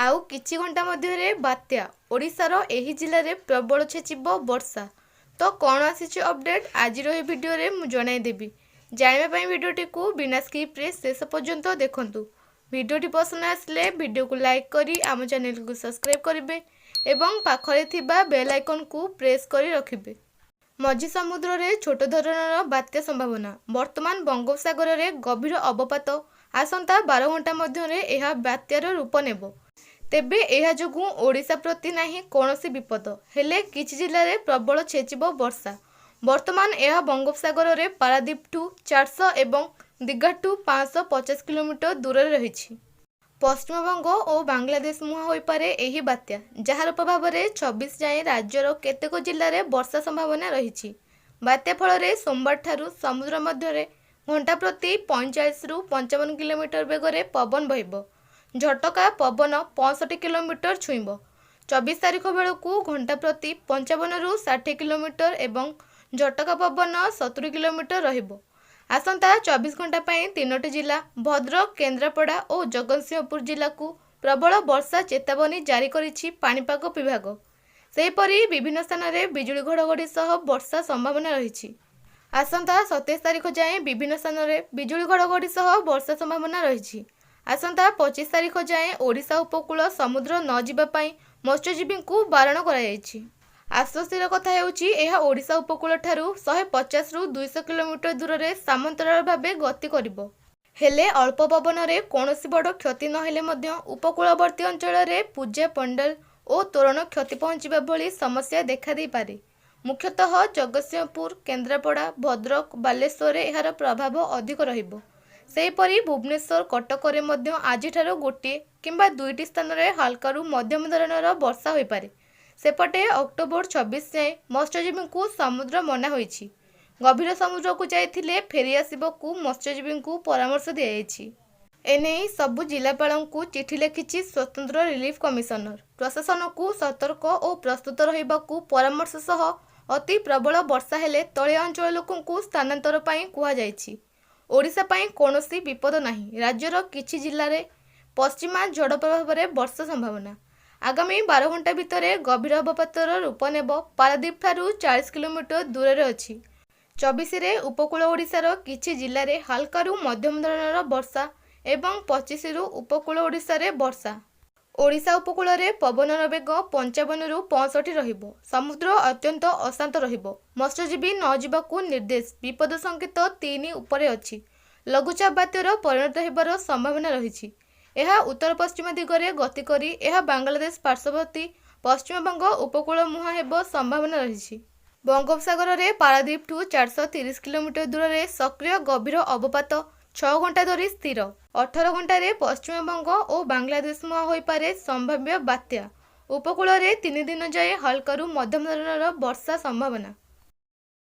ଆଉ କିଛି ଘଣ୍ଟା ମଧ୍ୟରେ ବାତ୍ୟା, ଓଡ଼ିଶାର ଏହି ଜିଲ୍ଲାରେ ପ୍ରବଳ ଛେଚିବ ବର୍ଷା। ତ କ'ଣ ଆସିଛି ଅପଡେଟ୍, ଆଜିର ଏହି ଭିଡ଼ିଓରେ ମୁଁ ଜଣାଇଦେବି। ଜାଣିବା ପାଇଁ ଭିଡ଼ିଓଟିକୁ ବିନା ସ୍କିପ୍ରେ ଶେଷ ପର୍ଯ୍ୟନ୍ତ ଦେଖନ୍ତୁ। ଭିଡ଼ିଓଟି ପସନ୍ଦ ଆସିଲେ ଭିଡ଼ିଓକୁ ଲାଇକ୍ କରି ଆମ ଚ୍ୟାନେଲକୁ ସବସ୍କ୍ରାଇବ୍ କରିବେ ଏବଂ ପାଖରେ ଥିବା ବେଲ୍ ଆଇକନ୍କୁ ପ୍ରେସ୍ କରି ରଖିବେ। ମଝି ସମୁଦ୍ରରେ ଛୋଟ ଧରଣର ବାତ୍ୟା ସମ୍ଭାବନା। ବର୍ତ୍ତମାନ ବଙ୍ଗୋପସାଗରରେ ଗଭୀର ଅବପାତ। ଆସନ୍ତା 12 ଘଣ୍ଟା ମଧ୍ୟରେ ଏହା ବାତ୍ୟାର ରୂପ ନେବ। ତେବେ ଏହା ଯୋଗୁଁ ଓଡ଼ିଶା ପ୍ରତି ନାହିଁ କୌଣସି ବିପଦ। ହେଲେ କିଛି ଜିଲ୍ଲାରେ ପ୍ରବଳ ଛେଚିବ ବର୍ଷା। ବର୍ତ୍ତମାନ ଏହା ବଙ୍ଗୋପସାଗରରେ ପାରାଦୀପଠୁ 400 ଏବଂ ଦୀଘାଠୁ 550 କିଲୋମିଟର ଦୂରରେ ରହିଛି। ପଶ୍ଚିମବଙ୍ଗ ଓ ବାଂଲାଦେଶ ମୁହାଁ ହୋଇପାରେ ଏହି ବାତ୍ୟା, ଯାହାର ପ୍ରଭାବରେ 26 ଯାଏଁ ରାଜ୍ୟର କେତେକ ଜିଲ୍ଲାରେ ବର୍ଷା ସମ୍ଭାବନା ରହିଛି। ବାତ୍ୟା ଫଳରେ ସୋମବାରଠାରୁ ସମୁଦ୍ର ମଧ୍ୟରେ ଘଣ୍ଟା ପ୍ରତି 45ରୁ 55 କିଲୋମିଟର ବେଗରେ ପବନ ବହିବ। ଝଟକା ପବନ 65 କିଲୋମିଟର ଛୁଇଁବ। 24 ତାରିଖ ବେଳକୁ ଘଣ୍ଟା ପ୍ରତି 55ରୁ 60 କିଲୋମିଟର ଏବଂ ଝଟକା ପବନ 70 କିଲୋମିଟର ରହିବ। ଆସନ୍ତା 24 ଘଣ୍ଟା ପାଇଁ ତିନୋଟି ଜିଲ୍ଲା ଭଦ୍ରକ, କେନ୍ଦ୍ରାପଡ଼ା ଓ ଜଗତସିଂହପୁର ଜିଲ୍ଲାକୁ ପ୍ରବଳ ବର୍ଷା ଚେତାବନୀ ଜାରି କରିଛି ପାଣିପାଗ ବିଭାଗ। ସେହିପରି ବିଭିନ୍ନ ସ୍ଥାନରେ ବିଜୁଳି ଘଡ଼ଘଡ଼ି ସହ ବର୍ଷା ସମ୍ଭାବନା ରହିଛି। ଆସନ୍ତା 27 ତାରିଖ ଯାଏଁ ବିଭିନ୍ନ ସ୍ଥାନରେ ବିଜୁଳି ଘଡ଼ଘଡ଼ି ସହ ବର୍ଷା ସମ୍ଭାବନା ରହିଛି। ଆସନ୍ତା 25 ତାରିଖ ଯାଏଁ ଓଡ଼ିଶା ଉପକୂଳ ସମୁଦ୍ର ନ ଯିବା ପାଇଁ ମତ୍ସ୍ୟଜୀବୀଙ୍କୁ ବାରଣ କରାଯାଇଛି। ଆଶ୍ୱସ୍ତିର କଥା ହେଉଛି, ଏହା ଓଡ଼ିଶା ଉପକୂଳଠାରୁ 150ରୁ 200 କିଲୋମିଟର ଦୂରରେ ସାମନ୍ତରାଳ ଭାବେ ଗତି କରିବ। ହେଲେ ଅଳ୍ପ ପବନରେ କୌଣସି ବଡ଼ କ୍ଷତି ନହେଲେ ମଧ୍ୟ ଉପକୂଳବର୍ତ୍ତୀ ଅଞ୍ଚଳରେ ପୂଜା ପଣ୍ଡାଲ ଓ ତୋରଣ କ୍ଷତି ପହଞ୍ଚିବା ଭଳି ସମସ୍ୟା ଦେଖାଦେଇପାରେ। ମୁଖ୍ୟତଃ ଜଗତସିଂହପୁର, କେନ୍ଦ୍ରାପଡ଼ା, ଭଦ୍ରକ, ବାଲେଶ୍ୱରରେ ଏହାର ପ୍ରଭାବ ଅଧିକ ରହିବ। ସେହିପରି ଭୁବନେଶ୍ୱର, କଟକରେ ମଧ୍ୟ ଆଜିଠାରୁ ଗୋଟିଏ କିମ୍ବା ଦୁଇଟି ସ୍ଥାନରେ ହାଲକାରୁ ମଧ୍ୟମ ଧରଣର ବର୍ଷା ହୋଇପାରେ। ସେପଟେ ଅକ୍ଟୋବର 26 ଯାଏଁ ମତ୍ସ୍ୟଜୀବୀଙ୍କୁ ସମୁଦ୍ର ମନା ହୋଇଛି। ଗଭୀର ସମୁଦ୍ରକୁ ଯାଇଥିଲେ ଫେରି ଆସିବାକୁ ମତ୍ସ୍ୟଜୀବୀଙ୍କୁ ପରାମର୍ଶ ଦିଆଯାଇଛି। ଏନେଇ ସବୁ ଜିଲ୍ଲାପାଳଙ୍କୁ ଚିଠି ଲେଖିଛି ସ୍ୱତନ୍ତ୍ର ରିଲିଫ କମିଶନର। ପ୍ରଶାସନକୁ ସତର୍କ ଓ ପ୍ରସ୍ତୁତ ରହିବାକୁ ପରାମର୍ଶ ସହ ଅତି ପ୍ରବଳ ବର୍ଷା ହେଲେ ତଳିଆ ଅଞ୍ଚଳ ଲୋକଙ୍କୁ ସ୍ଥାନାନ୍ତର ପାଇଁ କୁହାଯାଇଛି। ଓଡ଼ିଶା ପାଇଁ କୌଣସି ବିପଦ ନାହିଁ। ରାଜ୍ୟର କିଛି ଜିଲ୍ଲାରେ ପଶ୍ଚିମା ଝଡ଼ ପ୍ରଭାବରେ ବର୍ଷା ସମ୍ଭାବନା। ଆଗାମୀ 12 ଘଣ୍ଟା ଭିତରେ ଗଭୀର ଅବପାତର ରୂପ ନେବ। ପାରାଦୀପଠାରୁ 40 କିଲୋମିଟର ଦୂରରେ ଅଛି। 24ରେ ଉପକୂଳ ଓଡ଼ିଶାର କିଛି ଜିଲ୍ଲାରେ ହାଲକାରୁ ମଧ୍ୟମ ଧରଣର ବର୍ଷା ଏବଂ 25ରୁ ଉପକୂଳ ଓଡ଼ିଶାରେ ବର୍ଷା। ଓଡ଼ିଶା ଉପକୂଳରେ ପବନର ବେଗ 55ରୁ 65 ରହିବ। ସମୁଦ୍ର ଅତ୍ୟନ୍ତ ଅଶାନ୍ତ ରହିବ। ମତ୍ସ୍ୟଜୀବୀ ନ ଯିବାକୁ ନିର୍ଦ୍ଦେଶ। ବିପଦ ସଙ୍କେତ 3 ଉପରେ ଅଛି। ଲଘୁଚାପ ବାତ୍ୟାର ପରିଣତ ହେବାର ସମ୍ଭାବନା ରହିଛି। ଏହା ଉତ୍ତର ପଶ୍ଚିମ ଦିଗରେ ଗତି କରି ଏହା ବାଂଲାଦେଶ ପାର୍ଶ୍ୱବର୍ତ୍ତୀ ପଶ୍ଚିମବଙ୍ଗ ଉପକୂଳ ମୁହାଁ ହେବ ସମ୍ଭାବନା ରହିଛି। ବଙ୍ଗୋପସାଗରରେ ପାରାଦୀପଠୁ 430 କିଲୋମିଟର ଦୂରରେ ସକ୍ରିୟ ଗଭୀର ଅବପାତ, 6 ଘଣ୍ଟା ଧରି ସ୍ଥିର। 18 ଘଣ୍ଟାରେ ପଶ୍ଚିମବଙ୍ଗ ଓ ବାଂଲାଦେଶ ମୁହାଁ ହୋଇପାରେ ସମ୍ଭାବ୍ୟ ବାତ୍ୟା। ଉପକୂଳରେ 3 ଦିନ ଯାଏଁ ହାଲକାରୁ ମଧ୍ୟମ ଧରଣର ବର୍ଷା ସମ୍ଭାବନା।